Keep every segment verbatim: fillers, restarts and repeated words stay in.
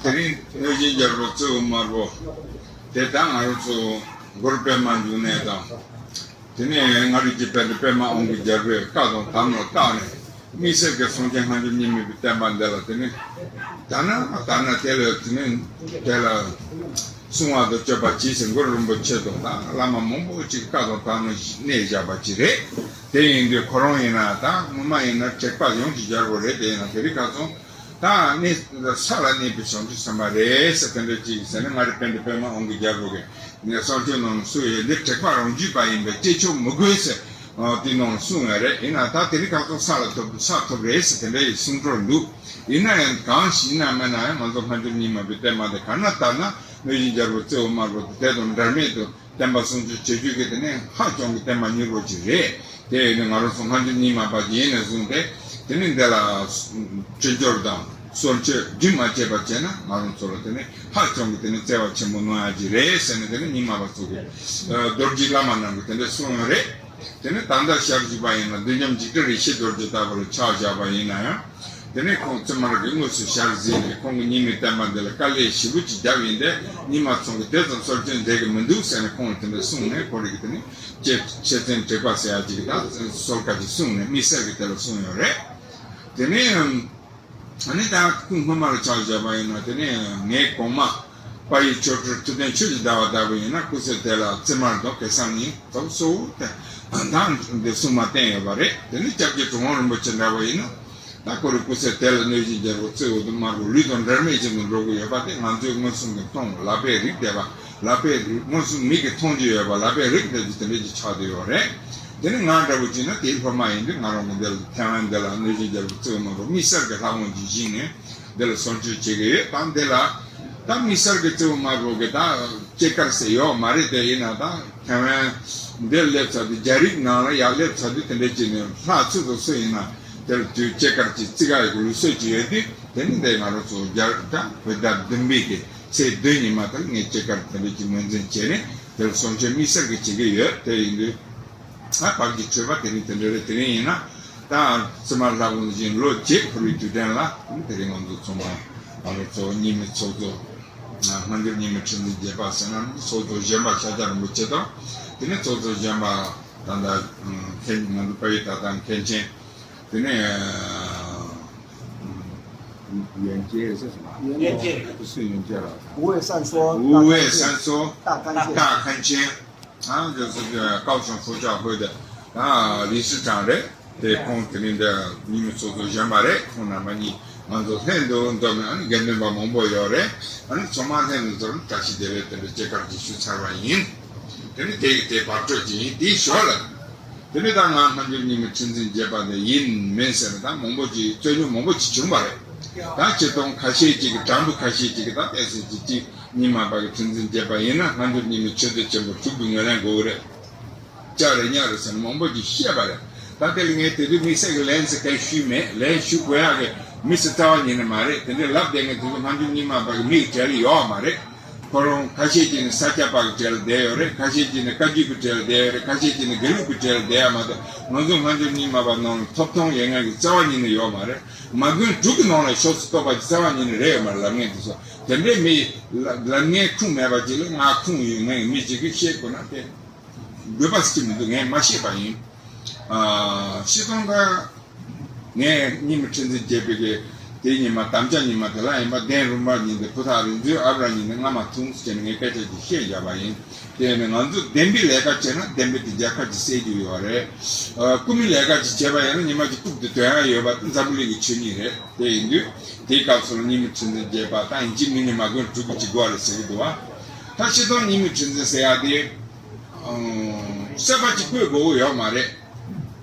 དེ་རིང་གནོད་སྦྱིན་རྒྱལ་པོ་རྩེའུ་དམར་པོ་དེ་དང་ང་རང་ཚོ་གུ་རུ་པདྨ་འབྱུང་གནས་དང་། དེ་ནས་ང་རང་གི་དཔལ་ལྡན་པདྨ་དབང་གི་རྒྱལ་པོས་བཀའ་དང་དམ་ལ་བཏགས་ནས་དམིགས་བསལ་གྱི་སངས་རྒྱས་སྔ་འགྱུར་རྙིང་མའི་བསྟན་པ་འདི་ལ་དེ་ནས་དར་ན་དར་ན་དེ་ལ་དེ་ནས་དེ་ལ་སྲུང་བ་དང་སྐྱོབ་པ་བྱེད་ཟེར་གུ་རུ་རིན་པོ་ཆེ་དང་ད་བླ་མ་མང་པོ་ཅིག་བཀའ་དང་དམ་ལ་གནས་བཞག་པ་ཅིག་རེད། དེ་ཡིན་དུས་ཁོ་རང་ཡིན་ན་ད་སྔོན་མ་ཡིན་ན་དྲེགས་པ་ཡོངས་ཀྱི་རྒྱལ་པོ་རེད། དེ་ཡིན་ན་དེ་རིང་ཁ་སང་། ད་གནས་ས་ལ་གནས་པའི་བྱང་ཆུབ་སེམས་དཔའ་རེད་ཟེར། དེ་འདྲ་ཅིག་ཟེར་ན་ང་རེ་དཔལ་ལྡན་པདྨ་དབང་གི་རྒྱལ་པོ་གིས་ངས་གསང་སྤྱོད་ནང་གསུངས་ཡོད། འདི་དྲེགས་པ་རང་རྒྱུད་པ་ཡིན་པས་སྐྱེ་ཆོག་མི་དགོས་ཟེར། ཨ་དེ་ནང་གསུངས་ཡོད་རེད། ཡིན་ན་ད་དེ་རིང་ཁ་སང་ས་ལ་ཐོབ་ས་ཐོབ་རེད་ཟེར་དེ་འདྲ་ཡི་གསུང་སྲོལ་འདུག་ཡིན་ན་ཡང་གང་ཞིག་ཡིན་ན་མིན་ན་ཡང་ང་ཚོ་སྔ་འགྱུར་རྙིང་མ་པའི་བསྟན་པ་འདི་ག་ན་དར་ན་གནོད་སྦྱིན་རྒྱལ་པོ་རྩེའུ་དམར་པོ་དེ་དེ་དང་འབྲལ་མེད་དུ། བསྟན་པ་སྲུང་སྐྱོབ་བྱེད་རྒྱུ་གི་དེ་ནས་ཧ་ཅང་གི་བསྟན་པ་མྱུར་བོ་ཅིག་རེད། དེ་ནི་ང་རང་ཚོ་སྔ་འགྱུར་རྙིང་མ་པ་ཅིག་ཡིན་ནས་བཟུང་སྟེ་དེ་ནི་འདི་ལ་བཅོས་སྒྱུར་དང་སོར་ཆུད་རྒྱུན་མ་ཆད་པ་བྱས་ན་ང་རང་ཚོ་ལ་དེ་ནི་ཧ་ཅང་གི་དེ་ནི་བརྩེ་བ་ཆེན་པོ་གནང་ཡ་ཅིག་རེད་ཟེར་ནས་དེ་ནི་རྙིང་མ་པ་ཚོ་གི་རྡོ་རྗེ་བླ་མ་རྣམས་ཀྱིས་དེ་འདྲ་གསུངས་ཡོད་རེད། དེ་ནི་ད་ལྟ་ཞལ་བཞུགས་པ་ཡིན་ན་བདུད་འཇོམས་འཇིགས་བྲལ་ཡེ་ཤེས་རྡོ་རྗེ་ལྟ་བུར་ཆ་བཞག་པ་ཡིན་ན་ཡང་། དེ་ནས་ཁོང་བཙུན་མར་གྱི་དངོས་སུ་ཞལ་གཟིགས་ནས་ཁོང་གིས་རྙིང་མའི་བསྟན་པ་འདི་ལ་དཀའ་ལས་ཞེ་པོ་ཅིག་བརྒྱབ་ཡིན་ཏེ་རྙིང་མ་ཚང་གིས་དེ་ཙམ་སོར་ཆུད་མཛད་ཀྱི་མི་འདུག་ཟེར་ནས་ཁོང་ལ་དེ་འདྲ་གསུངས་ནས་ཁོ་རང་གིས་དེ་ནས་ཆེ་ཆེ་བཙུན་དྲེགས་པ་ཟེར་ཡ་ཅིག་གིས་ད་སོལ་ཁ་ཅིག་གསུངས་ནས་དམིགས་བསལ་གྱི་དེ་ལ་གསུངས་ཡོད་རེད། དེ་ནས་ཨ་ནི་ད་སྐུ་སྔོན་མ་ལ་ཆ་བཞག་པ་ཡིན་ན་དེ་ནས་ངས་གོང་མ། དཔལ་ཡུལ་ཆོ་འཕྲུལ་ཐུབ་བསྟན་ཆོས་ཀྱི་ཟླ་བ་ལྟ་བུ་ཡིན་ན་སྐུ་ཚེ་དེ་ལ་བཙུན་མར་དང་གེ་སར་གཉིས་ཐོབ་སོ་དེ་དང་འདི་སྲུང་མ་བསྟེན་ཡོད་པ་རེད། དེ་ནི་སྐྱབས་རྗེ་གྲུབ་དབང་རིན་པོ་ཆེ་འདྲ་བོ་ཡིན་ན་ད་ཁོ་རའི་སྐུ་ཚེ་དེ་ལ་གནོད་སྦྱིན་རྒྱལ་པོ་རྩེའུ་དམར་པོ་ལུས་དང་འབྲལ་མེད་ཅན་དུ་འགྲོ་གི་ཡོད་པ་དེ་ང་ཚོས་མངོན་སུམ་གྱིས་མཐོང་ལག་པས་རིག་བསྡད་པ་ལག་པས་མངོན་སུམ་མིག་གིས་མཐོང་རྒྱུ་ཡོད་པ་ལག་པས་རིག་བསྡད་རྒྱུ་དེ་འདྲ་ཅིག་ཆགས་བསྡད་ཡོད་རེད། དེ་ནི་ང་འདྲ་བོ་ཅིག་ན་དེའི་སློབ་མ་ཡིན་དུས་ང་རང་གི་འདི་ལ་ཐེ་ཝན་འདི་ལ་གནོད་སྦྱིན་རྒྱལ་པོ་རྩེའུ་དམར་པོ་དམིགས་བསལ་གྱི་ལྷ་དབང་གིས་བཞེངས་ནས། འདི་ལ་སོར་ཆུད་བྱེད་ཀྱི་ཡོད་དང་། འདི་ལ་ད་དམིགས་བསལ་གྱི་རྩེའུ་དམར་པོ་གི་ད་སྐྱེས་སྐར་ཟེར་ཡོད་མ་རེད། དེ་ཡིན་ན་ད་ཐེ་ཝན་འདིར་སླེབས་ཚར་དུས་རྒྱ་རིགས་ནང་ལ་ཡར་སླེབས་ཚར་དུས་དེ་འདྲ་བྱས་ནས་ལྷ་ཚུར་དུ་སུ་ཡིན་ན་དེར་དུས་སྐྱེས་སྐར་གྱི་རྩི་ཁ་ཡི་ལུགས་སྲོལ་གྱི་ཡོད་དུས་དེ་ནི་འདི་ང་རང་ཚོ་རྒྱ་རིགས་ད་བོད་ཟླ་བདུན་པའི་གི་ཚེས་བདུན་ཉི་མ་དེར་ངས་སྐྱེས་སྐར་དེ་འདྲ་གྱི་ངོས་འཛིན་བྱས་ནས་དེར་སོར་ཆུད་དམིགས་བསལ་གྱི་བྱེད་ཀྱི་ཡོད། དེ་ཡིན་དུས། ད་བར་གྱི་འཕྲོས་པ་དེ་རིང་དེ་འདྲ་རེད། དེ་རིང་ཡིན་ན་ད་བཙུན་མ་ལྷ་དབང་བཞིན་ལོ་བརྒྱད་འཁོར་བའི་དུས་དྲན་ལ་དེ་རིང་ང་ཚོ་ཚང་མ་ང་རང་ཚོ་རྙིང་མའི་ཚོགས་གཙོ་སྔ་འགྱུར་རྙིང་མའི་ཁྲི་འཛིན་བརྒྱད་པ་ཟེར་ན་ཚོགས་གཙོ་གཞོན་པ་ཤཱཀྱ་རིན་པོ་ཆེ་དང་དེ་ནས་ཚོགས་གཙོ་གཞོན་པ་ད་ལྟ་མཁན་ང་ཚོ་དཔལ་ཡུལ་ད་ལྟ་མཁན་ཆེན་དེ་ནས་ཡོན་ཅན་ཟེར་སོང་ང་། ཡོན་ཅན། སུ་ཡོན་ཅན་ལགས། 五位善说， 五位善说， 大康健。 大康健。 ཨ་ནི་དེ་ཚོ་ཀའོ་ཤང་ཧྥུ་ཅཱ་ཧུའེ་དེ་ཨ་ལི་སི་ཀྲང་རེད། དེ་ཁོང་དེ་རིང་འདི་རྙིང་མའི་ཚོགས་གཙོ་གཞོན་པ་རེད། ཁོང་རྣམ་པ་གཉིས་ང་ཚོ་ལྷན་དུ་འཛོམས་ནས་ཨ་ནི་དགེ་འདུན་པ་མང་པོ་ཡོད་རེད། ཨ་ནི་ཚང་མ་ལྷན་དུ་འཛོམས་ནས་བཀྲ་ཤིས་བདེ་ལེགས་དེ་འདྲ་སྐྱེས་སྐར་ཅིག་ཞུ་ཚར་བ་ཡིན། དེ་ནི་དེ་ཡི་དེ་བར་སྤྲོད་ཅིག་ཡིན། དེའི་ཞོར་ལ་དེ་ནི་ད་ང་སྔ་འགྱུར་རྙིང་མའི་ཁྲི་འཛིན་བརྒྱད་པ་དེ་ཡིན་མིན་ཟེར་ན་ད་མང་པོ་ཅིག་རྩོད་རྙོག་མང་པོ་ཅིག་བྱུང་བ་རེད། ད་སྤྱིར་བཏང་ཁ་ཤས་ཅིག་གི་དྲང་པོ་ཁ་ཤས་ཅིག་གི་ད་ཏོག་ཙམ་ཅིག་ཅིག་རྙིང་མ་པ་གི་ཁྲི་འཛིན་བརྒྱད་པ་ཡིན་ན་སྔ་འགྱུར་རྙིང་མའི་ཆོས་སྡེ་ཆེན་པོ་དྲུག་གི་ངོས་ལེན་དགོས་ཀྱི་རེད། ལྕགས་རེད་ཉག་རེད་ཟེར་ནས་མང་པོ་ཅིག་བཤད་པ་རེད། ད་དེ་ལ་ངས་དེ་དུས་དམིགས་བསལ་གྱི་ལན་ཟེར་མཁན་ཞུས་མེད། ལན་ཞུ་དགོས་ཡག་གི་མི་ཚེ་རྩ་བ་ཉིད་ནས་མ་རེད། དེ་འདྲའི་ལབ་བསྡད་མཁན་དེ་ཚོ་སྔ་འགྱུར་རྙིང་མ་པ་གི་མི་གི་གྲལ་ལ་ཡོད་མ་རེད། ཁོ་རང་ཁ་ཤས་ཅིག་ནི་ས་སྐྱ་པ་གི་གྲལ་ལ་བསྡད་ཡོད་རེད། ཁ་ཤས་ཅིག་ནི་བཀའ་བརྒྱུད་ཀྱི་གྲལ་ལ་བསྡད་ཡོད་རེད། ཁ་ཤས་ཅིག་ནི་དགེ་ལུགས་ཀྱི་གྲལ་ལ་བསྡད་ཡོད་མ་གཏོགས་ང་ཚོ་སྔ་འགྱུར་རྙིང་མ་པ་ནང་ལ་ཐོབ་ཐང་ཡོད་མཁན་གྱི་རྩ་བ་ཉིད་ནས་ཡོད་མ་རེད། མ་དགོན་དྲུག་གི་ནང་ལ་ཕྱོགས་སུ་གཏོགས་པ་གི་རྩ་བ་ཉིད་ནས་རེད་ཡོད་མ་རེད་ལབ་མཁན་དེ་ཚོ། དེ་འདྲའི་མི་ལ་ལབ་མཁན་ཁུངས་མེད་པ་ཅིག་ལ་ང་ཁུངས་ཡོད་མཁན་གྱི་མི་ཅིག་གིས་བཤད་དགོས་ན་དེ་དགོས་པ་ཅིག་མི་འདུག་ངས་མ་ཤེས་པ་ཡིན། ཨ་སྤྱིར་བཏང་ད་ངས་རྙིང་མའི་ཁྲི་འཛིན་བརྒྱད་པའི་གི་དེ་ཉི་མ་དམ་བཅའ་ཉི་མ་དེ་ལ་ཡིན་པ་གདན་རིམ་པ་ཉིན་དེ་ཕུ་ཐག་རིང་ཚོའི་ཨབ་ར་ཉིན་དེ་སྔ་མ་ཐུང་ཟེར་ནས་ངས་སྐད་ཆ་ཅིག་བཤད་བཞག་པ་ཡིན། དེ་ནི་ང་ཚོ་བདེན་པའི་ལས་ཀ་བྱས་ན་བདེན་པའི་དེ་རྒྱལ་ཁ་ཅིག་གསལ་རྒྱུ་ཡོད་རེད། ཨ་རྐུ་མའི་ལས་ཀ་ཅིག་བྱས་པ་ཡིན་ན་ཉི་མ་ཅིག་རྐུབ་ཏུ་དོན་ཡ་ཡོད་པ་དེ་འཛམ་བུ་གླིང་གི་ཆོས་ཉིད་རེད། དེ་ཡིན་དུས་དེའི་སྐབས་སུ་ལ་རྙིང་མའི་ཁྲི་འཛིན་བརྒྱད་པ་ད་ཡིན་གཅིག་མིན་གཉིས་མ་དགོན་དྲུག་གི་གཅིག་དགོས་རེད་ཟེར་གྱི་འདུག་བ། ད་སྤྱིར་བཏང་རྙིང་མའི་ཁྲི་འཛིན་ཟེར་ཡ་དེ་ཨང་གསར་པ་ཅིག་བསྐོས་དགོས་ཀྱི་ཡོད་མ་རེད།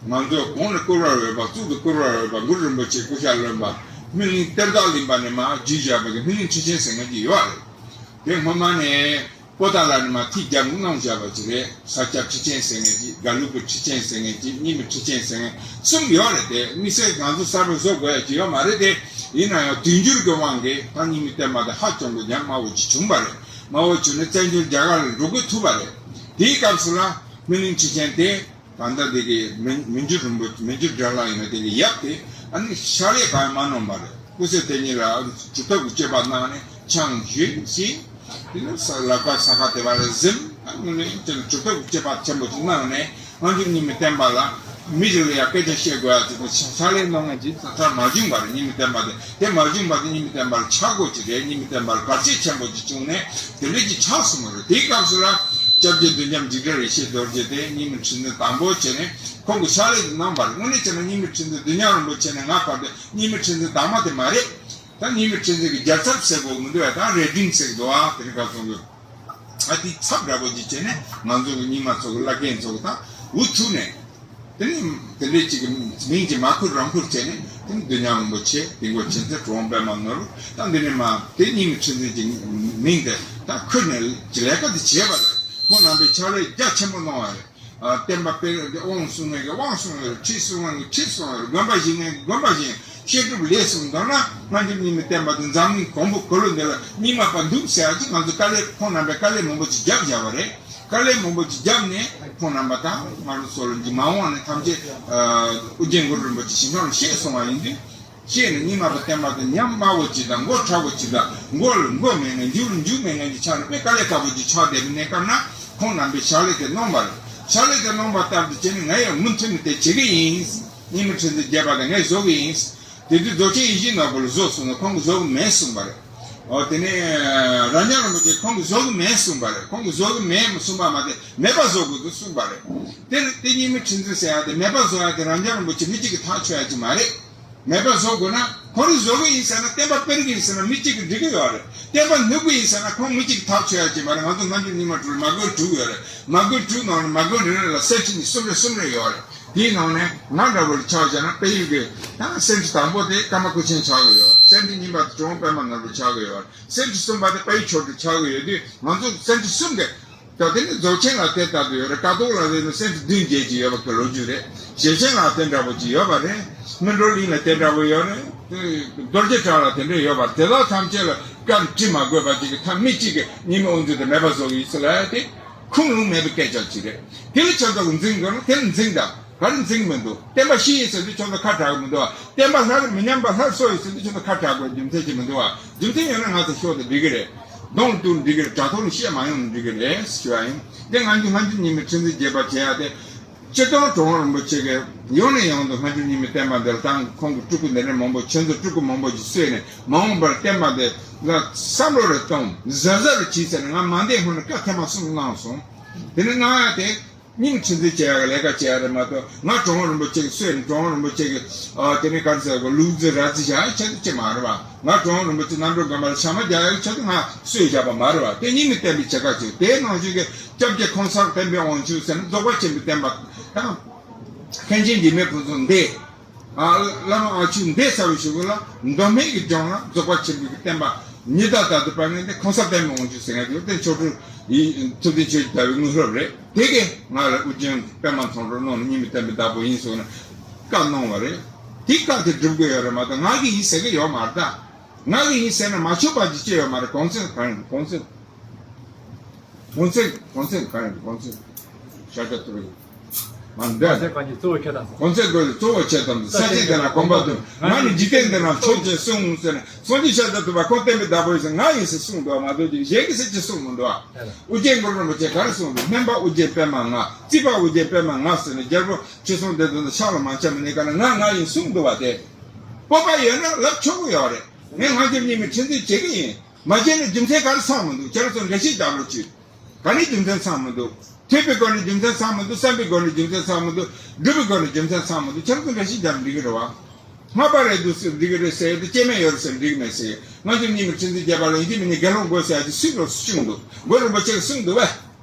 ང་ཚོ་གོང་ནས་བསྐོ་བ་ཡོད་པ་གཙུག་ཏུ་བསྐོ་བ་ཡོད་པ་གུ་རུ་རིན་པོ་ཆེ་སྐུ་ཤ་རློན་པ་སྨིན་གླིང་གཏེར་བདག་གླིང་པ་ནས་མར་བརྒྱུད་བཞག་པ་གི་སྨིན་གླིང་ཁྲི་ཆེན་ཟེར་མཁན་ཅིག་ཡོད་རེད། དེ་སྔོན་མ་ནས་པོ་ཏཱ་ལ་ནས་མར་ཐིག་བརྒྱབ་གནང་བཞག་པ་ཅིག་རེད། ས་སྐྱ་ཁྲི་ཆེན་ཟེར་མཁན་ཅིག་དགའ་ལུགས་པའི་ཁྲི་ཆེན་ཟེར་མཁན་ཅིག་རྙིང་མའི་ཁྲི་ཆེན་ཟེར་མཁན་གསུམ་ཡོད་རེད། དེ་དམིགས་བསལ་ང་ཚོ་གསར་པ་བཟོ་དགོས་ཡ་ཅིག་ཡོད་མ་རེད་དེ། ཡིན་ན་ཡང་དུས་འགྱུར་གྱི་དབང་གིས་ད་རྙིང་མའི་བསྟན་པ་དེ་ཧ་ཅང་གི་ཉམས་དམའ་བོ་ཅིག་བྱུང་བ་རེད། དམའ་བོ་བྱུང་ནས་བཙན་བྱོལ་རྒྱ་གར་ལ་འགྲོ་དགོས་ཐུག་པ་རེད། དེའི་སྐབས་སུ་ལ་སྨིན་གླིང་ཁྲི་ཆེན་དེ་ད་ལྟ་དེ་གི་མི་མི་འགྱུར་རིན་པོ་མི་འགྱུར་དགྲ་ལྷ་ཡིན་ན་དེ་གི་ཡབ་དེ་ཨ་ནི་ཕྱག་ལས་གང་ཡང་མ་གནང་བ་རེད། སྐུ་ཚེ་དེ་ཉིད་ལ་ཨ་ནི་གྲུབ་ཐོབ་ཀྱི་སྤྱོད་པ་གནང་ནས་ ཆང་ཞུས་ཤིང་། དེ་ནས་ས་ལ་ཀ་ས་ཁ་དེ་བ་ལ་གཟིམ། ཨ་ནི་དེ་ནས་གྲུབ་ཐོབ་ཀྱི་སྤྱོད་པ་ཆེན་པོ་ཅིག་གནང་ནས། སྔ་འགྱུར་རྙིང་མའི་བསྟན་པ་ལ་མི་ཞིག་ལ་ཡང་སྐད་ཆ་བཤད་དགོས་ཡ་ཅིག་དང་ཕྱག་ལས་གནང་མཁན་ཅིག་ད་ལྟ་མ་བྱུང་བ་རེད། རྙིང་མའི་བསྟན་པ་དེ་དེ་མ་བྱུང་བ་དེ་རྙིང་མའི་བསྟན་པ་ལ་ཆག་སྒོ་ཅིག་རེད། རྙིང་མའི་བསྟན་པ་ལ་བར་ཆད་ཆེན་པོ་ཅིག་བྱུང་ནས་དེ་འདྲ་ཅིག་ཆགས་སོང་བ་རེད། དེའི་སྐབས་སུ་ལ་སྐྱབས་རྗེ་མདོ་མཉམ་འཇིགས་བྲལ་ཡེ་ཤེས་རྡོ་རྗེ་དེ་རྙིང་མའི་ཁྲི་འཛིན་དང་པོ་བྱས་ནས་ཁོང་གི་ཕྱག་ལས་དེ་གནང་བ་རེད། དངོས་གནས་བྱས་ན་རྙིང་མའི་ཁྲི་འཛིན་འདི་ཉག་རིན་པོ་ཆེ་ནས་ང་བར་དུ་རྙིང་མའི་ཁྲི་འཛིན་དང་མ་དེ་མ་རེད། ད་རྙིང་མའི་ཁྲི་འཛིན་གྱི་རྒྱལ་ཚབ་ཟེར་དགོས་མི་འདུག་ཨ། ད་རེ་ཌིང་ཟེར་གི་འདུག་ཨ། དེ་རིང་ཁ་སང་གི་ཨ་དེ་ཚབ་འདྲ་པོ་ཅིག་བྱས་ནས་ང་ཚོ་གི་རྙིང་མ་ཚོ་གི་བླ་རྒན་ཚོ་གི་ད་འུ་ཐུག་ནས་དེ་ནས་དེ་འདྲས་ཅིག་གི་མིང་ཅིག་མ་ཁུར་རང་ཁུར་བྱས་ནས་དེ་ནས་མདོ་མཉམ་རིན་པོ་ཆེ་དིལ་མགོ་མཁྱེན་བརྩེ་གྲུབ་དབང་པད་མ་ནོར་བུ་ད་འདི་ནས་མ་དེ་རྙིང་མའི་ཁྲི་འཛིན་གྱི་མིང་དེ་ད་ཁུར་ནས་ཅིག་ལས་ཀ་དེ་བྱས་པ་རེད། ཁོང་རྣམ་པའི་ཕྱག་ལས་རྒྱ་ཆེན་པོ་གནང་བ་རེད། ཨ། བསྟན་པ་སྤེལ་བའི་དབང་གསུང་མཁན་གྱི་དབང་གསུང་བ་རེད། ཁྲིད་གསུང་མཁན་གྱི་ཁྲིད་གསུང་བ་རེད། དགོན་པ་བཞེངས་མཁན་གྱི་དགོན་པ་བཞེངས། བཤད་སྒྲུབ་ལས་གསུམ་མདོར་ན་སྔ་འགྱུར་རྙིང་མའི་བསྟན་པ་འདི་འཛམ་གླིང་གང་པོ་གང་ལ་འདི་ལ་རྙིང་མ་པ་འདུག་ཟེར་ཡག་ཅིག་ང་ཚོ་དཀའ་ལས་ཁོང་རྣམ་པས་དཀའ་ལས་མང་པོ་ཅིག་བརྒྱབ་བཞག་པ་རེད། དཀའ་ལས་མང་པོ་ཅིག་བརྒྱབ་ནས་ཁོང་རྣམ་པ་དང་ང་རང་ཚོ་ལ་འདི་མ་འོངས་ནས་ཐམས་ཅད་ཨ་ཨོ་རྒྱན་གུ་རུ་རིན་པོ་ཆེ་ཞིང་ཁམས་ལ་བཤད་གསུང་བ་ཡིན་དུས། ཤེས་ནས་རྙིང་མ་པ་བསྟན་པ་དེ་ཉམས་དམའ་བོ་ཅིག་དང་མགོ་ཕྲ་བོ་ཅིག་དང་མགོ་ལ་མགོ་མེད་མཁན་མཇུག་ལ་མཇུག་མེད་མཁན་གྱི་ཆ་ནས་དཔེ་དཀའ་ལས་ཁག་པོ་ཅིག་ཆགས་བསྡད་པའི་གནས་སྐབས་ན་ཁོང་རྣམ་པས་ཕྱག་ལས་དེ་གནང་བ་རེད། ཕྱག་ལས་དེ་གནང་བ་ལྟར་དུ་བྱས་ནས་ང་ཡང་མུ་མཐུད་ནས་དེ་བྱེད་ཀྱི་ཡིན། རྙིང་མའི་ཁྲི་འཛིན་རྒྱས་པ་དེ་ངས་བཟོ་གི་ཡིན། དེ་དུས་རྫོགས་ཆེན་ཡིད་བཞིན་ནོར་བུ་ལ་བཟོ་གསུངས་ན་ཁོང་གིས་བཟོ་གི་མེད་གསུངས་པ་རེད། འོ་དེ་ནས་རབ་འབྱམས་རིན་པོ་ཆེ་ཁོང་གིས་བཟོ་གི་མེད་གསུངས་པ་རེད། ཁོང་གིས་བཟོ་གི་མེད་གསུངས་པ་མ་དེ་མེད་པ་བཟོ་དགོས་འདུག་གསུངས་པ་རེད། དེ་དེ་རྙིང་མའི་ཁྲི་འཛིན་ཟེར་ཡ་དེ་མེད་པ་བཟོ་ཡ་དེ་རབ་འབྱམས་རིན་པོ་ཆེ་མི་གཅིག་གིས་ཐག་ཆོད་ཡ་ཅིག་མ་རེད། མེད་པ་བཟོ་དགོས་ན་ཁོ་རང་བཟོ་གི་ཡིན་ཟེར་ན་བསྟན་པ་སྤེལ་གི་ཡིན་ཟེར་ན་མི་གཅིག་གིས་འགྲིག་གི་ཡོད་རེད། བསྟན་པ་ནུབ་གི་ཡིན་ཟེར་ན་ཁོང་མི་གཅིག་གིས་ཐག་ཆོད་ཡ་ཅིག་མ་རེད། ང་ཚོ་སྔ་འགྱུར་རྙིང་མ་དྲུག་ལ་མ་དགོས་དྲུག་ཡོད་རེད། མ་དགོས་དྲུག་ནང་ནས་མ་དགོས་རེ་རེ་ལ་གསེར་ཁྲི་གཉིས་གསུམ་རེ་གསུམ་རེ་ཡོད་རེད། དེའི་ནང་ནས་ང་འདྲ་བོ་ལ་ཆ་བཞག་ན་དཔལ་ཡུལ་གྱི་ད་གསེར་ཁྲི་དང་པོ་དེ་ཀརྨ་སྐུ་ཆེན་ཆགས་གི་ཡོད་རེད། གསེར་ཁྲི་གཉིས་པ་དེ་གྲུབ་དབང་པད་མ་ནོར་བུ་ཆགས་གི་ཡོད་རེད། གསེར་ཁྲི་གསུམ་པ་དེ་དཔལ་ཡུལ་ཆོས་སྒྲོན་ཆགས་གི་ཡོད་དུས་ང་ཚོ་གསེར་ཁྲི་གསུམ་གི་ད་དེ་ནི་རྫོགས་ཆེན་ལ་དེ་ལྟར་དུ་ཡོད་རེད། ཀཿཐོག་ལ་དེ་ནི་སེམས་བདུན་བརྒྱད་ཅིག་ཡོད་པ་གི་ལོ་རྒྱུས་རེད། ཞེ་ཆེན་ལ་དེ་འདྲ་པོ་ཅིག་ཡོད་པ་རེད། སྨིན་གྲོལ་གླིང་ལ་དེ་འདྲ་པོ་ཡོད་རེད། རྡོ་རྗེ་བྲག་ལ་དེ་འདྲ་ཡོད་པ་རེད། དེ་དག་ཐམས་ཅད་ལ་བཀའ་དྲི་མ་དགོས་པ་ཅིག་གི་ཐ་མི་གཅིག་གི་རྙིང་མའི་དབང་ཚུལ་དེ་མེད་པ་བཟོ་གི་ཡིན་ཟེར་ལ་དེ་ཁུངས་ལུང་མེད་པའི་སྐད་ཆ་ཅིག་རེད། དེ་ལ་ཁྱོད་ཚོ་གི་འཛིང་དགོས་ན་དེ་ལ་འཛིང་དང་། ག་རེ་འཛིང་མི་འདུག་བསྟན་པ་ཤི་ཡིན་ཟེར་དུས་ཁྱོད་ཚོ་ཁ་གྲག་གི་མི་འདུག་བ། བསྟན་པ་སླར་མི་ཉམས་པ་སླར་གསོ་ཡིན་ཟེར་དུས་ཁྱོད་ཚོ་ཁ་གྲག་དགོས་རྒྱུ་མཚན་ཅིག་མི་འདུག་བ། རྒྱུ་མཚན་ཡོད་ན་ང་ཚོ་ཤོག་དེ་འགྲིག་གི་རེད། གདོང་ལ་གཏུག་འགྲིག་གི་རེད། དྲ་ཐོག་ནས་བཤད་མ་ཡོང་ནས་འགྲིག་གི་རེད་ཞུ་བ་ཡིན། དེ་ང་ཚོ་སྔ་འགྱུར་རྙིང་མའི་ཁྲི་འཛིན་རྒྱས་པ་བྱེད་ཡ་དེ། སྤྱིར་བཏང་གྲུབ་དབང་རིན་པོ་ཆེ་གིས་ཡོང་ནས་ཡོང་དུ་སྔ་འགྱུར་རྙིང་མའི་བསྟན་པ་འདིར་དང་ཁོང་གི་སྤྲུལ་སྐུ་འདི་འདྲ་མང་པོ་ཁྱེད་ཚོ་སྤྲུལ་སྐུ་མང་པོ་ཞིག་གསོས་ནས་མ་འོངས་པར་བསྟན་པ་འདི་ལ་བསམ་བློ་རེ་གཏོང་གཟབ་གཟབ་རེ་བྱེད་ཟེར་ནས་ང་མ་འདས་སྔོན་ནས་བཀའ་ཐེངས་མ་གསུམ་གནང་སོང་། དེ་ནས་གནང་ཡ་དེ། རྙིང་ཁྲི་འཛིན་བྱེད་ཡག་གི་ལས་ཀ་བྱེད་ཡག་རེད་མ་གཏོགས་ང་གྲུབ་དབང་རིན་པོ་ཆེ་གི་སྲོལ་ནས་གྲུབ་དབང་རིན་པོ་ཆེ་གི་ཨ་དེ་ནས་ག་རེ་ཟེར་དགོས་ལུག་རྫི་ར་རྫི་བྱ་ཡག་ཆེད་དུ་ཅི་མ་རེད་བ། ང་གྲུབ་དབང་རིན་པོ་ཆེ་རྣམ་གྲོལ་དགོན་པ་ལ་ཞག་མ་རྒྱག་ཡག་ཆེད་དུ་ང་སྲོལ་བཞག་པ་མ་རེད་བ། དེ་རྙིང་མའི་བསྟན་པའི་བྱེད་ཀ་ཅིག་དེའི་ནང་བཞིན་གྱི་སྐྱབས་རྗེ་ཁོང་ས་བསྟན་པའི་དབང་ཕྱུག་ཟེར་ན་རྫོགས་པ་ཆེན་པོའི་བསྟན་པ་དང་། མཁན་ཆེན་འཇིགས་མེད་ཕུན་ཚོགས་འདི། ཨ་བླ་མ་ཨ་ཆུ་འདས་ཚར་བའི་གཞུག་གུ་ལ་མདོ་སྨད་ཀྱི་ལྗོངས་ལ་རྫོགས་པ་ཆེན་པོའི་བསྟན་པ་ཉི་ཟླ་ལྟར་དུ་སྤེལ་མཁན་དེ་ཁོང་ས་བསྟན་པའི་དབང་ཕྱུག་ཟེར་མཁན་དེ་བསྟན་ཆོས་སྒྲོན་ཡིན། ཐུབ་བསྟན་ཆོས་ཀྱི་ཟླ་བའི་དངོས་སློབ་རེད། དེ་གས་ང་ལ་ཨོ་རྒྱན་པད་མ་ཚོགས་གཙོ་གནང་ནས་རྙིང་མའི་བསྟན་པའི་བདག་པོ་ཡིན་གསུངས་ནས་བཀའ་གནང་བ་རེད། དེ་བཀའ་དེ་སྒྲུབ་དགོས་ཡོད་རེད་མ་གཏོགས་ང་གི་ཡིན་ཟེར་གི་ཡོད་མ་རེད་ད། ང་གི་ཡིན་ཟེར་ན་མ་ཆོག་པ་ཅིག་ཅི་ཡོད་མ་རེད། གོང་ཚད་གང་ཡིན་གོང་ཚད། གོང་ཚད་གོང་ཚད་གང་ཡིན་གོང་ཚད། ཤ་ཁྲག་ཐུབ་ཡིན། མ་འདྲ། གོང་ཚད་གང་ཡིན་གཙོ་བོ་ཁྱེད་དང་། གོང་ཚད་དགོས་ལ་གཙོ་བོ་ཁྱེད་དང་། ས་སྐྱ་འདི་ན་གོམ་པ་བདུན། ང་ནི་འཇིག་རྟེན་འདི་ན་མཆོག་ཅེས་གསུངས་ཟེར་ནས་སངས་རྒྱས་ཤཱཀྱ་ཐུབ་པ་ཁོང་བསྟན་པའི་བདག་པོ་ཡིན་ཟེར་ང་ཡིན་ཟེར་གསུངས་འདུག་བ་མ་གཏོགས་ཅིག་གཞན་གྱིས་ཟེར་ཅིག་གསུངས་མི་འདུག་བ། ཨོ་རྒྱན་གུ་རུ་རིན་པོ་ཆེ་ག་རེ་གསུངས་འདུག་སྨན་པ་ཨོ་རྒྱན་པད་མ་ང་། རྩིས་པ་ཨོ་རྒྱན་པད་མ་ང་ཟེར་ནས་རྒྱལ་པོ་ཁྲི་སྲོང་ལྡེ་བཙན་དང་ཕྱག་ལ་མ་འཆམ་ནས་ག་ན་ང་ང་ཡིན་གསུངས་འདུག་བ་དེ། སྤོབས་པ་ཡོད་ན་ལབ་ཆོག་གི་ཡོད་རེད། ངས་སྔ་འགྱུར་རྙིང་མའི་ཁྲི་འཛིན་བྱེད་ཀྱི་ཡིན། མ་བྱས་ན་རྒྱུ་མཚན་ག་རེ་ཚང་མི་འདུག་ཁྱེད་རང་ཚོ་འགྲེལ་བཤད་རྒྱག་རོགས་གྱིས། ག་ནས་རྒྱུ་མཚན་ཚང་མི་འདུག་ཐོས་པའི་སྒོ་ནས་རྒྱུ་མཚན་ཚང་མི་འདུག་བསམ་པའི་སྒོ་ནས་རྒྱུ་མཚན་ཚང་མི་འདུག་སྒྲུབ་པའི་སྒོ་ནས་རྒྱུ་མཚན་ཚང་མི་འདུག་ཁྱེད་རང་ཚོ་འགྲེལ་བཤད་རྒྱག་ན་འགྲིག་གི་རེད་བ། སྔགས་པ་རེད་འདུག་ཟེར་འགྲིག་གི་རེད་ཟེར་ཡ་དེ་སྐྱེ་དམན་ཡོད་རེད་ཟེར་འགྲིག་གི་མེད་ཟེར། སྔ་འགྱུར་རྙིང་མའི་ཁྲི་འཛིན་རྒྱས་པ་ལ་ཡིན་གཅིག་མིན་གཉིས་དགེ་སློང་དགོས་ཟེར་ཡ་དེ་སུས་རོགས་སུ་བྱུང་འདུག་གུ་རུ་རིན་པོ་ཆེ་གིས་གསུངས་འདུག་བས།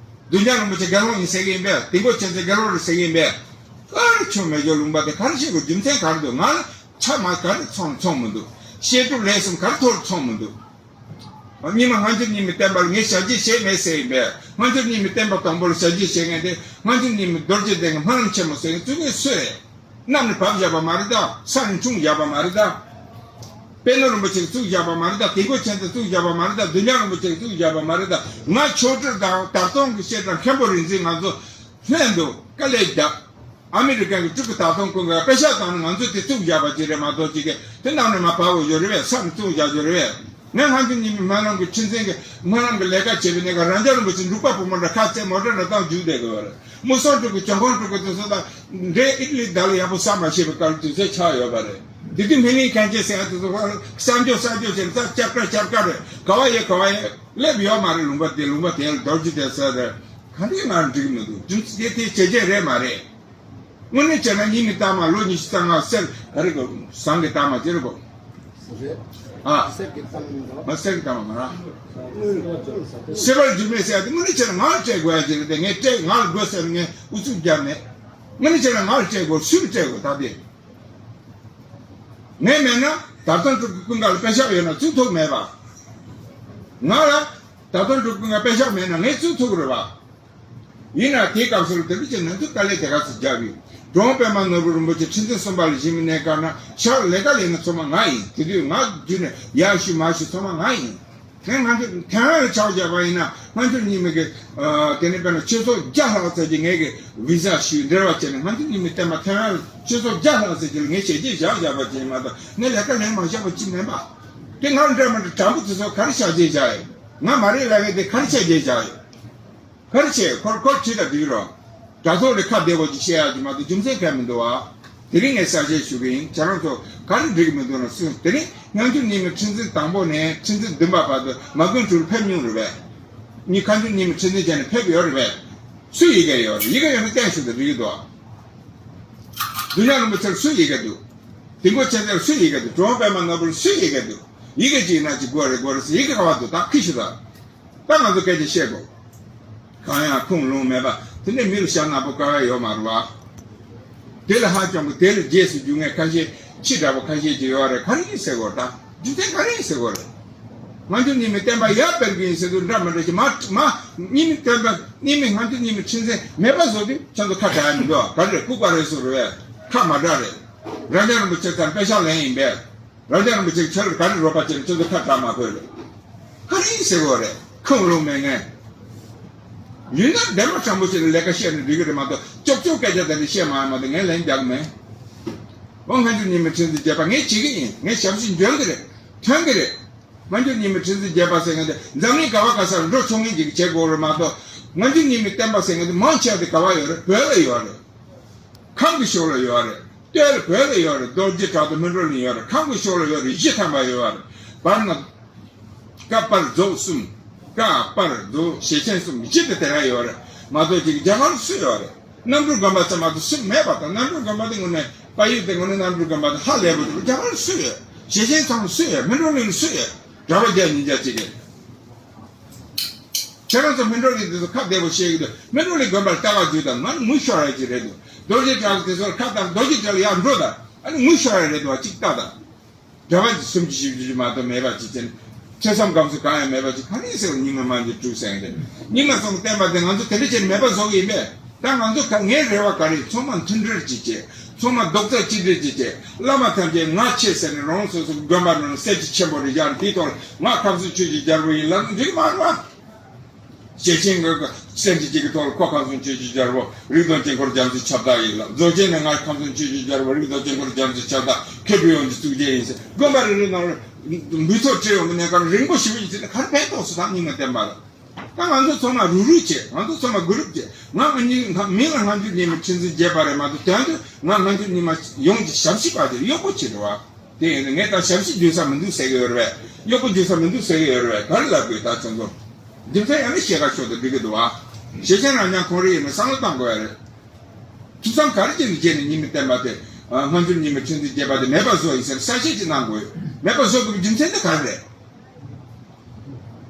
བདུད་འཇོམས་རིན་པོ་ཆེ་དགེ་སློང་ཡིན་ཟེར་གི་ཡིན་པས། དིལ་མགོ་མཁྱེན་བརྩེ་དགེ་སློང་རེད་ཟེར་གི་ཡིན་པས། ག་རེ་ཆོ་མེད་རྒྱུ་ལུང་པ་དེ་ག་རེ་བཤད་དགོས་རྒྱུ་མཚན་ག་རེ་འདུག་ང་ལ་ཆ་མ་ག་རེ་ཚང་ཚང་མི་འདུག་བཤད་སྒྲུབ་ལས་གསུམ་ག་རེ་ཐོག་ཚང་མི་འདུག་རྙིང་མ་སྔ་འགྱུར་རྙིང་མའི་བསྟན་པ་ལ་ངས་ཞབས་ཕྱི་བྱས་མེད་ཟེར་ཡིན་པས། སྔ་འགྱུར་རྙིང་མའི་བསྟན་པ་དང་པོ་ལ་ཞབས་ཕྱི་བྱེད་མཁན་དེ་སྔ་འགྱུར་རྙིང་མའི་རྡོ་རྗེ་གདན་གྱི་སྨོན་ལམ་ཆེན་མོ་ཟེར་མཁན་ཚུལ་ངས་སུ་རེད། གནམ་ནས་བབས་བཞག་པ་མ་རེད་ད། ས་ནས་འཁྲུངས་བཞག་པ་མ་རེད་ད། པད་ནོར་རིན་པོ་ཆེ་གིས་བཙུགས་བཞག་པ་མ་རེད་ད། དིལ་མགོ་མཁྱེན་བརྩེས་བཙུགས་བཞག་པ་མ་རེད་ད། བདུད་འཇོམས་རིན་པོ་ཆེ་གིས་བཙུགས་བཞག་པ་མ་རེད་ད། ང་ཆོས་སྒྲུབ་དང་དར་སྟོན་གྱི་བཤད་གྲྭ་མཁན་པོ་རིག་འཛིན་ང་ཚོ་ལྷན་དུ་དཀའ་ལས་བརྒྱབ། ཨ་མི་རི་ཀན་གྱི་སྤྲུལ་སྐུ་དར་སྟོན་ཀུན་དགའ་པེ་ཤག་བཏང་ནས་ང་ཚོས་དེ་བཙུགས་བཞག་པ་ཅིག་རེད་མ་གཏོགས་ཅིག་གིས་དེ་ནང་ནས་མར་བབས་ཡོད་རེད་པས། ས་ནས་བཙུགས་བཞག་ཡོད་རེད་པས། ངས་ང་ཚོ་ཉི་མའི་སྨོན་ལམ་གྱི་ཁྲི་འཛིན་གྱི་སྨོན་ལམ་གྱི་ལས་ཀ་བྱེད་པའི་གནས་སྐབས་རང་རྒྱལ་རིན་པོ་ཆེ་འབྲུག་པ་བུ་མོ་འདྲ་ཁ་རྩེ་མོ་ཊ་འདྲ་བཏང་རྒྱུགས་བསྡད་དགོས་པ་རེད། མུ་སོང་ཕྲུ་གུ་གྱོང་ཁོང་ཕྲུ་གུ་དེ་ཚོ་དང་འདྲེ་ཨི་ཊ་ལི་བདག་ལ་ཡག་པོ་བསམ་མ་ཤེས་པའི་སྐབས་དུས་ཚོད་ཆགས་ཡོད་པ་རེད། དེ་དུས་སྨིན་གླིང་མཁན་ཆེན་ཟེར་ཡ་དེ་ཚོ་གསར་འཇོག་གསར་འཇོག་བྱས་ནས་ས་སྐྱར་ཀ་སྐྱར་ཀ་རེད། ག་བ་ཡོད་ག་བ་ཡོད་སླེབས་ཡོད་མ་རེད། ལུང་པ་དེ་ལུང་པ་དེ་ལ་རྡོ་རྗེ་གདན་ཟེར་རེད། ག་འདྲས་ང་འགྲིག་མི་འདུག་རྒྱུ་མཚན་དེ་དེ་བྱས་རྗེས་རེད་མ་རེད། དངོས་གནས་བྱས་ན་ཉི་མའི་གཏའ་མ་ལོ་ཉི་ཤུ་རྩ་ལྔ་གསེར་ག་རེ་གོ་ཟངས་ཀྱི་གཏའ་མ་ཅི་རེད་གོ། རེད། ཨ། གསེར་གྱི་གཏའ་མ་མ་རེད། ང་གསེར་གྱི་གཏའ་མ་མ་རེད། སེ་བལ་འཇུ་མེད་ཟེར་ཡ་དེ་དངོས་གནས་བྱས་ན་ང་ལ་སྤྲད་དགོས་ཡ་ཅིག་རེད་དེ། ངས་སྤྲད་ང་ལ་དགོས་ཟེར་ནས་ངས་ཨུ་ཚུགས་བརྒྱབ་མེད། དངོས་གནས་བྱས་ན་ང་ལ་སྤྲད་དགོས། སུས་སྤྲད་དགོས་ད་དེ། ངས་མེད་ན་ད་ལྟ་འགྲོ་ཀུན་དགའ་ལ་པད་ཤག་ཡོད་ན་བཙུགས་ཐུབ་མེད་པ། ང་ལ་ད་ལྟ་འགྲོ་ཀུན་དགའ་པད་ཤག་མེད་ན་ངས་བཙུགས་ཐུབ་ཀྱི་རེད་པ། ཡིན་ན་དེའི་སྐབས་སུ་དེ་འདྲ་བྱས་ན་ཚོ་དཀའ་ལས་དེ་ག་ཚོད་རྒྱག་གི། འབྲོང་པདྨ་ནོར་བུ་རིན་པོ་ཆེ་ཁྲི་འཛིན་གསུམ་པ་ལ་བཞེངས་པའི་གནས་སྐབས་ན་ཕྱག་ལས་ཀ་ལས་ན་ཚང་མ་ང་ཡིན། དེ་དུས་ང་བརྒྱུད་ནས་ཡར་ཞུ་མར་ཞུ་ཚང་མ་ང་ཡིན། དེ་ང་ཚོ་ཐེ་ཝན་ལ་ཕྱག་བཞག་པ་ཡིན་ན་ང་ཚོ་གཉིས་མི་གི་དེ་ནས་དཔེར་ན་ཆོས་ཚོགས་བརྒྱ་ལྷག་ཙམ་གྱིས་ངེད་ཀྱི་བི་ཟ་ཞུས་འབྲེལ་བ་བྱས་ནས་ང་ཚོ་གཉིས་མི་བསྟན་པ་ཐེ་ཝན་ལ་ཆོས་ཚོགས་བརྒྱ་ལྷག་ཙམ་གྱིས་ངས་ཞལ་གྱིས་བཞག་བཞག་པ་ཅིག་མ་གཏོགས་ངས་ལས་ཀ་ལས་མ་བཞག་པ་ཅིག་མིན་པ། དེ་ང་འདྲ་མི་འདྲ་དྲང་པོ་དེ་ཚོ་ག་རེ་ཞལ་གྱིས་བཞག་ཡོད། ང་མ་རེད་ལབ་མཁན་དེ་ག་རེ་ཞལ་གྱིས་བཞག་ཡོད། ག་རེ་བྱས་ཁོར་ཁོར་ཁྲིད་ལ་འགྲིག་རོགས། དྲ་ཐོག་ལ་ཁ་བདེ་བོ་ཅིག་བཤད་ཡག་གི་མ་གཏོགས་རྒྱུ་མཚན་གང་མི་འདུག་བ། དེ་རིང་ངས་གསལ་བཤད་ཞུ་གི་ཡིན། ཁྱེད་རང་ཚོ་ག་རེ་འགྲིག་གི་མི་འདུག་ན་གསུངས། དེ་རིང་སྔ་འགྱུར་རྙིང་མའི་ཁྲི་འཛིན་དང་པོ་ནས་ཁྲི་འཛིན་བདུན་པ་བར་དུ་མ་དགོན་དྲུག་ལ་ཕེབས་མྱོང་རེད་པས། ཉིད་སྔ་འགྱུར་རྙིང་མའི་ཁྲི་འཛིན་བྱས་ནས་ཕེབས་ཡོད་རེད་པས། སུས་ཡི་གེ་ཡོད་རེད། ཡི་གེ་ཡོད་ན་བསྟན་ཞུ་དང་འགྲིག་གི་འདུག་བ། འདུལ་བ་རིན་པོ་ཆེར་སུས་ཡི་གེ་འདུག་དིལ་མགོ་ཆེ་ཚེར་སུས་ཡི་གེ་འདུག་འབྲོང་པདྨ་ནོར་བུར་སུས་ཡི་གེ་འདུག་ཡི་གེ་ཅིག་ན་ཅིག་དགོས་རེད་དགོས་རེད་ཟེར་ཡི་གེ་ག་བ་འདུག་ད་ཁི་ཤི་ད། ད་ང་ཚོ་སྐད་ཆ་བཤད་དགོས། གང་ཡང་ཁུངས་ལུང་མེད་པ་དེ་འདྲའི་མི་ལ་ཞྭ་ནག་པོ་དཀའ་བ་ཡོད་མ་རེད་བ། དེ་ལ་ཧ་ཅང་གི་དེ་ལ་རྗེས་སུ་རྒྱུག་མཁན་ཁ་ཤས་ཕྱི་དྲག་པོ་ཁ་ཤས་ཅིག་ཡོད་རེད། ག་རེ་ཡིན་ཟེར་དགོས་ད། རྒྱུ་མཚན་ག་རེ་ཡིན་ཟེར་དགོས་རེད། སྔ་འགྱུར་རྙིང་མའི་བསྟན་པ་ཡར་སྤེལ་གི་ཡིན་ཟེར་དུས་འདྲ་མི་འདྲ་ཞིག་མ་མ་རྙིང་མའི་བསྟན་པ་རྙིང་མའི་སྔ་འགྱུར་རྙིང་མའི་ཁྲི་འཛིན་མེད་པ་བཟོ་དུས་ཁྱེད་ཚོ་ཁ་གྲག་ཡ་མི་འདུག་ག་རེ་ལྐུགས་པ་རེད་ཟེར་རེད། ཁ་མ་གྲག་རེད། རབ་འབྱམས་རིན་པོ་ཆེ་ཚང་པད་ཤག་ལེན་ཡིན་པས། རབ་འབྱམས་རིན་པོ་ཆེ་ཁྱོད་ལ་ག་རེ་རོགས་པ་བྱས་ནས་ཁྱོད་ཚོ་ཁ་གྲག་མ་དགོས་རེད། ག་རེ་ཡིན་ཟེར་དགོས་རེད། ཁུངས་ལུང་མེད་ངས། ཡིན་ན་བདེན་པ་དྲང་པོ་བྱས་ནས་ལས་ཀ་བཤད་ན་འགྲིག་གི་རེད་མ་གཏོགས་ཅོག་ཅོག་སྐད་ཆ་དེ་འདྲ་བཤད་མ་ཡོང་མ་གཏོགས་ངས་ལན་རྒྱག་གི་མེད། འོ་སྔ་འགྱུར་རྙིང་མའི་ཁྲི་འཛིན་བརྒྱད་པ་ངས་བྱེད་ཀྱི་ཡིན། ངས་ཞབས་ཕྱི་འཇོན་གྱི་རེད། ཐོན་གྱི་རེད། སྔ་འགྱུར་རྙིང་མའི་ཁྲི་འཛིན་བརྒྱད་པ་ཟེར་མཁན་དེ་འཛམ་གླིང་ག་བ་ག་སར་འགྲོ་ཆོག་མཁན་ཅིག་བྱེད་དགོས་རེད་མ་གཏོགས། སྔ་འགྱུར་རྙིང་མའི་བསྟན་པ་ཟེར་མཁན་དེ་མང་ཆེ་བ་དེ་ག་བ་ཡོད་རེད། བོད་ལ་ཡོད་རེད། ཁམས་ཀྱི་ཕྱོགས་ལ་ཡོད་རེད། སྟོད་ལ་བོད་ལ་ཡོད་རེད། རྡོ་རྗེ་བྲག་དང་སྨིན་གྲོལ་ལ་ཡོད་རེད། ཁམས་ཀྱི་ཕྱོགས་ལ་ཡོད་རེད། བཞི་ཐམ་པ་ཡོད་རེད། བར་ན་ཀ་པར་རྫོགས་གསུམ། ཀ་པར་རྫོགས་ཞེ་ཆེན་གསུམ་བཞི་དེ་དེ་ར་ཡོད་རེད་མ་གཏོགས་ཅིག་རྒྱ་གར་སུ་ཡོད་རེད། རྣམ་གྲོལ་དགོན་པ་ཚང་མ་དུ་སུ་མེད་པ་དང་། རྣམ་གྲོལ་དགོན་པ་དེ་དངོས་གནས་དཔལ་ཡུལ་དེ་དངོས་གནས་རྣམ་གྲོལ་དགོན་པ་དེ་ཧ་ལས་པོ་འདུག་རྒྱ་གར་སུ་ཡོད། ཞེ་ཆེན་ཚང་མ་སུ་ཡོད། སྨིན་གྲོལ་གླིང་སུ་ཡོད། གྲྭ་པ་བརྒྱ་ཉིས་བརྒྱ་ཅིག་རེད། ཁྱེད་རང་ཚོ་སྨིན་གྲོལ་གླིང་དེ་ཚོ་ཁ་བདེ་པོ་བཤད་ཀྱི་འདུག་སྨིན་གྲོལ་གླིང་དགོན་པར་ལྟ་ག་འཇུག་དང་ང་ནི་ངུ་ཤོར་ཡ་ཅིག་རེད་འདུག་རྡོ་རྗེ་བྲག་དེ་ཚོར་ཁ་བཏང་རྡོ་རྗེ་བྲག་ལ་ཡར་འགྲོ་དང་ཨ་ནི་ངུ་ཤོར་ཡ་རེད་འདུག་བ་ཅིག་ལྟ་དང་། གྲྭ་པ་ཅིག་སུམ་ཅུ་བཞི་བཅུ་ཅིག་མ་གཏོགས་མེད་པ་ཅིག་བྱས་ནས་ཐོས་བསམ་སྒོམ་གསུམ་གང་ཡང་མེད་པ་ཅིག་ག་རེ་ཟེར་བ་རྙིང་མ་མ་འཇིག་དྲུག་ཟེར་ཡང་དེ་རྙིང་མ་སོང་བསྟན་པ་དེ་ང་ཚོ་དེ་འདྲ་བྱས་ནས་མེད་པ་བཟོ་གི་ཡིན་པས། ད་ང་ཚོ་ག་ངའི་རེ་བ་ག་རེ་ཚང་མ་མཐུན་སྒྲིལ་གྱིས་བྱེད། ཚང་མ་རྡོག་རྩ་གཅིག་སྒྲིལ་གྱིས་བྱེད། བླ་མ་ཐམས་ཅད་ང་ཆེ་ཟེར་ནས་རང་སོ་སོ་དགོན་པ་ནང་གསེར་གྱི་ཆེན་པོ་རེ་བཞག་ནས་དེའི་ཐོག་ལ་ང་ཁམས་གསུམ་ཆོས་ཀྱི་རྒྱལ་པོ་ཡིན་ལབ་ན་འགྲིག་མ་རེད་བ། ཞེ་ཆེན་གྱི་སེམས་ཀྱི་གཅིག་གི་ཐོག་ལ་ཁོ་ཁམས་གསུམ་ཆོས་ཀྱི་རྒྱལ་པོ་རིགས་དང་དཀྱིལ་འཁོར་རྒྱ་མཚོའི་ཁྱབ་བདག་ཡིན་ལབ། རྫོགས་ཆེན་ནས་ང་ཁམས་གསུམ་ཆོས་ཀྱི་རྒྱལ་པོ་རིགས་དང་དཀྱིལ་འཁོར་རྒྱ་མཚོའི་ཁྱབ་བདག་མཁས་པའི་དབང་གི་གཙུག་རྒྱན་ཡིན་ཟེར་དགོན་པ་རེ་རེ་ནང་ལ་འབུལ་ཚོགས་སྤྲད་ཡོང་གི་གནས་སྐབས་རིང་པོ་ཞེ་པོ་ཅིག་བྱས་ན་ག་རེ་ཕན་ཐོགས་སུ་དང་རྙིང་མ་བསྟན་པ་ལ། ད་ང་ཚོ་ཚང་མ་རུག་རུག་བྱེད། ང་ཚོ་ཚང་མ་དགུ་རུབ་བྱེད། ང་ང་གཉིས་ང་མིང་ལ་སྔ་འགྱུར་རྙིང་མའི་ཁྲི་འཛིན་བརྒྱད་པ་རེད་མ་གཏོགས་དོན་དུ་ང་སྔ་འགྱུར་རྙིང་མ་ཡོངས་ཀྱི་ཞབས་ཕྱི་པ་དེ་གཡོག་པོ་བྱེད་འགྲོ་བ། དེ་ཡིན་ན་ངས་ད་ཞབས་ཕྱི་བརྗོད་ས་མི་འདུག་ཟེར་གི་ཡོད་རེད་པས། གཡོག་པོ་བརྗོད་ས་མི་འདུག་ཟེར་གི་ཡོད་རེད་པས། ག་རེ་ལབ་དགོས་ད་ཁྱོད་ཚོ། རྒྱུ་མཚན་ཡང་ན་ཤེས་ཁ་ཤོར་དུ་འགྲིག་གི་འདུག་བ། ཞེ་ཆེན་རང་ཉང་ཁོང་རེ་ཡིན་ན་བསམ་བློ་བཏང་དགོས་ཡ་རེད། ཐུགས་བསམ་ག་རེ་བྱས་ནས་བྱས་ནས་རྙིང་མའི་བསྟན་པ་དེ་སྔ་འགྱུར་རྙིང་མའི་ཁྲི་འཛིན་བརྒྱད་པ་དེ་མེད་པ་བཟོ་ཡིན་ཟེར་གསལ་བཤད་ཅིག་གནང་དགོས། མེད་པ་བཟོ་དགོས་པའི་རྒྱུ་མཚན་དེ་ག་རེ་རེད།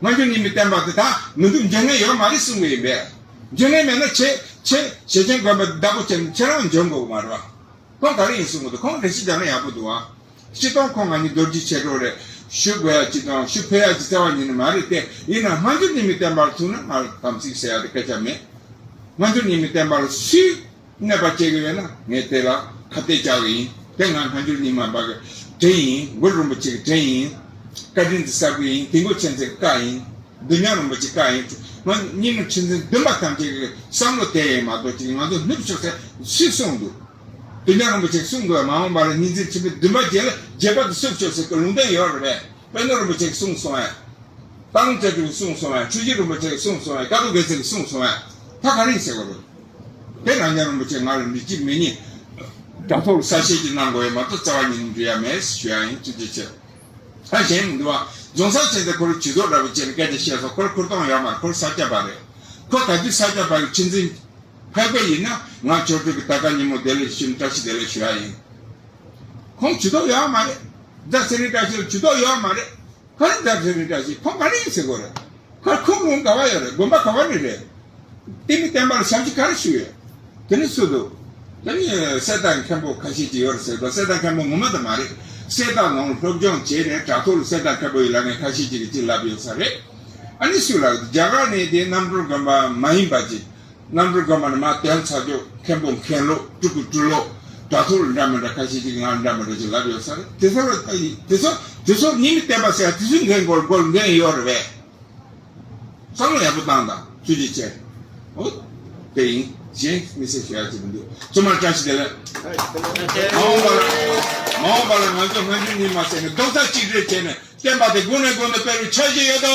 སྔ་འགྱུར་རྙིང་མའི་བསྟན་པ་དེ་ད་མི་འདུག་འཇོན་མཁན་ཡོད་མ་རེད་གསུང་གི་ཡིན་པས། འཇོན་མཁན་མེད་ན་ཁྱེད་ཁྱེད་ཞེ་ཆེན་དགོན་པ་བདག་པོ་བྱས་ནས་ཁྱེད་རང་འཇོན་དགོས་མ་རེད་བ། ཁོང་ག་རེ་ཡིན་གསུང་གི་འདུག་ཁོང་འགྲེལ་བཤད་རྒྱག་ན་ཡག་པོ་འདུག་ཨ། སྤྱིར་བཏང་ཁོང་ང་གཉིས་རྡོ་རྗེ་མཆེད་གྲོགས་རེད། ཞུ་དགོས་ཡ་གཅིག་དང་ཞུ་ཕོད་ཡ་གཅིག་རྩ་བ་ཉིད་ནས་མ་རེད་དེ། ཡིན་ན་སྔ་འགྱུར་རྙིང་མའི་བསྟན་པར་ཐུག་ན་ང་ལ་དམ་ཚིག་ཟེར་ཡ་དེ་སྐད་ཆ་མེད། སྔ་འགྱུར་རྙིང་མའི་བསྟན་པར་སུས་གནོད་པ་སྐྱེལ་གི་ཡོད་ན་ངས་དེ་ལ་ཁ་གཏད་བཅག་གི་ཡིན། དེ་ང་སྔ་འགྱུར་རྙིང་མ་པ་གི་བྲན་ཡིན། གུ་རུ་རིན་པོ་ཆེ་གི་བྲན་ཡིན། བཀའ་དྲིན་དེ་གསར་བུ་ཡིན། དིལ་མགོ་ཆེ་ཚེ་བཀའ་ཡིན། འདུལ་བ་རིན་པོ་ཆེ་བཀའ་ཡིན། ང་རྙིང་མའི་ཁྲི་འཛིན་བདུན་པ་ཐམས་ཅད་ཀྱི་བསམ་བློ་དེ་ཡིན་མ་གཏོགས་ཅིག་ང་ཚོ་ནུབ་ཕྱོགས་ཟེར་སུས་གསུངས་འདུག་འདུལ་བ་རིན་པོ་ཆེས་གསུངས་འདུག་མ་འོངས་པ་ལ་གཉིས་འཛིན་ཁྲི་འཛིན་བདུན་པ་བརྒྱད་ལ་རྒྱལ་པོ་དེ་སུ་ཆོག་ཟེར་གི་ལུང་བསྟན་ཡོད་རེད་པས། པཎ་ཌི་རིན་པོ་ཆེས་གསུངས་སོང་ཨེ། སྟག་ལུང་རྩ་དྲུག་གིས་གསུངས་སོང་ཨེ། འཁྲུལ་ཞིག་རིན་པོ་ཆེས་གསུངས་སོང་ཨེ། ཀ་ཐོག་དགེ་ཚུལ་གྱིས་གསུངས་སོང་ཨེ། ད་ག་རེ་ཡིན་ཟེར་གོ་རེད། དེ་རང་རྒྱལ་རིན་པོ་ཆེ་ང་ལ་མི་གཅིག་མི་གཉིས། དྲ་ཐོག་ལ་གསལ་བཤད་ཅིག་གནང་དགོས་ཡ་མ་གཏོགས་རྩ་བ་ཉིད་ནས་འགྲིག་ཡ་མེད་ཞུ་ཡ་ཡིན། ཐུགས་རྗེ་ཆེ། ད་གཞན་མི་འདུག་བ། རྫོང་སར་ཕྱིན་ཏེ་ཁོ་རང་ཇུས་གཏོགས་འདྲ་པོ་བྱས་ནས་སྐད་ཆ་བཤད་སོང་། ཁོ་རང་འཁུར་སྟོང་ཡོད་མ་རེད། ཁོ་རང་ས་སྐྱ་པ་རེད། ཁོ་ག་དུས་ས་སྐྱ་པ་གི་ཁྲི་འཛིན་ཕེབས་པ་ཡིན་ན་ང་ཆོས་སྒྲུབ་ཀྱི་ད་ག་ཉིན་མོ་བདེ་ལེགས་ཞུ་ནས་བཀྲ་ཤིས་བདེ་ལེགས་ཞུ་ཡ་ཡིན། ཁོང་ཇུས་གཏོགས་ཡོད་མ་རེད། རྫ་ཚེ་རིང་བཀྲ་ཤིས་ལ་ཇུས་གཏོགས་ཡོད་མ་རེད། ག་རེ་རྫ་ཚེ་རིང་བཀྲ་ཤིས་ཁོང་ག་རེ་ཡིན་ཟེར་དགོས་རེད། ཁོ་ཁོང་ལུང་ག་བ་ཡོད་རེད། དགོན་པ་ག་བ་ནས་རེད། བསྟན་པའི་བསྟན་པ་ལ་ཞབས་ཕྱི་ག་རེ་ཞུས་ཡོད། དེ་ནི་སུ་འདུག་དེ་ནི་གསེར་རྟ་མཁན་པོ་ཁ་ཤས་ཅིག་ཡོད་རེད་ཟེར་བ། གསེར་རྟ་མཁན་པོ་ངོ་མ་དེ་མ་རེད། གསེར་རྟ་ནང་སློབ་སྦྱོང་བྱས་ནས་དྲ་ཐོག་ལ་གསེར་རྟ་མཁན་པོ་ཡི་ལབ་མཁན་ཁ་ཤས་ཅིག་གིས་ཅིག་ལབ་ཡོད་ས་རེད། ཨ་ནི་སུས་ལབ། རྒྱ་གར་ནས་དེ་རྣམ་གྲོལ་དགོན་པ་མ་ཡིན་པ་ཅིག་རྣམ་གྲོལ་དགོན་པ་ནས་མར་དོན་ཚར་ཆོག་མཁན་པོ་མཁན་སློབ་སྤྲུལ་སྐུ་སྤྲུལ་སློབ་དྲ་ཐོག་ལ་འདྲ་མི་འདྲ་ཁ་ཤས་ཅིག་ང་འདྲ་མི་འདྲ་ཅིག་ལབ་ཡོད་ས་རེད། དེ་ཚོ་ལ་ལྟ་ཡིན། དེ་ཚོ་དེ་ཚོ་ཉི་མའི་བསྟན་པ་ཟེར་ཡ་དེ་ཚོའི་འགན་འགོར་འགོར་འགན་ཡོད་རེད་པས། བསམ་བློ་ཡག་པོ་བཏང་དང་། ཐུགས་རྗེ་ཆེ། འོ། དེ་ཡིན། གཞན་དམིགས་བསལ་ཞུ་ཡ་ཅིག་མི་འདུག་ཚང་མར་བཀྲ་ཤིས་བདེ་ལེགས། མ་འོངས་པ་ལ། མ་འོངས་པ་ལ་ང་ཚོ་སྔ་འགྱུར་ཉི་མ་ཟེར་ནས་རྡོག་རྩ་གཅིག་སྒྲིལ་བྱས་ནས་བསྟན་པ་དེ་དགུང་ནས་དགུང་དུ་སྤེལ་བའི་འཆར་གཞི་ཡོད་དོ།